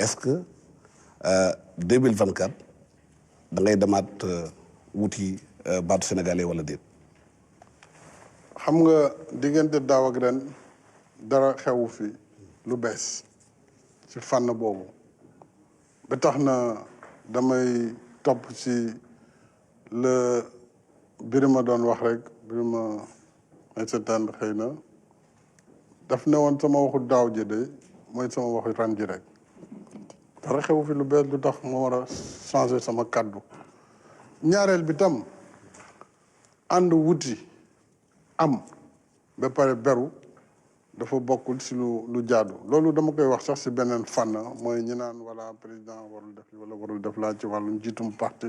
est-ce que 2024 da ngay demaat wuti baatu sénégalais wala déet. xam nga diggante daaw ak ren dara xewu fi lu bees ci fànn boobu ba tax na damay topp ci le Birima doon wax rek Birima ay seetaan xëy na daf ne woon sama waxu daaw ji de mooy sama waxu ren ji rek dara xewu fi lu bees lu tax ma war a changer sama kàddu ñaareel bi tam ànd wuti am ba pare beru dafa bokkul si lu jaadu loolu dama koy wax sax si beneen fànn mooy ñi naan wala président warul def li wala warul def laa ci wàllu njiitum parti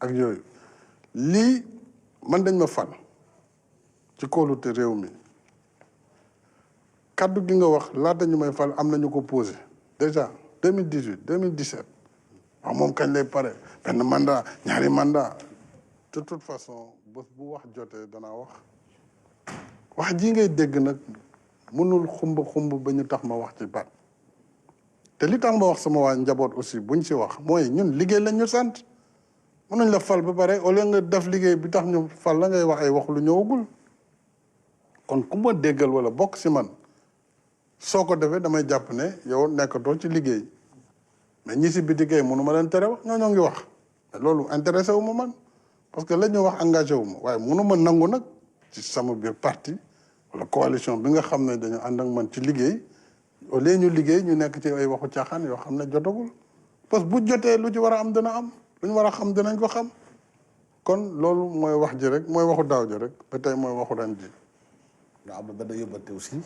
ak yooyu lii man dañ ma fal ci kóolute réew mi kaddu gi nga wax laata ñu may fal am nañu ko posé déjà 2018 2017 waaw moom kañ lay pare benn mandat ñaari mandat de toute façon bés bu wax jotee danaa wax ji ngay dégg nag mënul xumb ba ñu tax ma wax ci baat te li tax ma wax sama waa njaboot aussi buñ ci wax mooy ñun liggéey lañ ñu sant mënuñ la fal ba pare au lieu nga def liggéey bi tax ñu fal la ngay wax ay wax lu ñëwagul kon ku ma déggal wala bokk si man soo ko defee damay jàpp ne yow nekkatoo ci liggéey mais ñi si biti kay mënu ma leen tere wax ñoo ngi wax mais loolu intéressé wu ma man parce que la ñu wax engagé wu ma waaye mënu ma nangu nag ci sama biir parti wala coalition bi nga xam ne dañu ànd ak man ci liggéey au lieu ñu liggéey ñu nekk ci ay waxu caaxaan yoo xam ne jotagul parce que bu jotee lu ci war a am dana am lu ñu war a xam danañ ko xam kon loolu mooy wax ji rek mooy waxu daaw ji rek ba tey mooy waxu ren ji. nga am na benn yóbbante aussi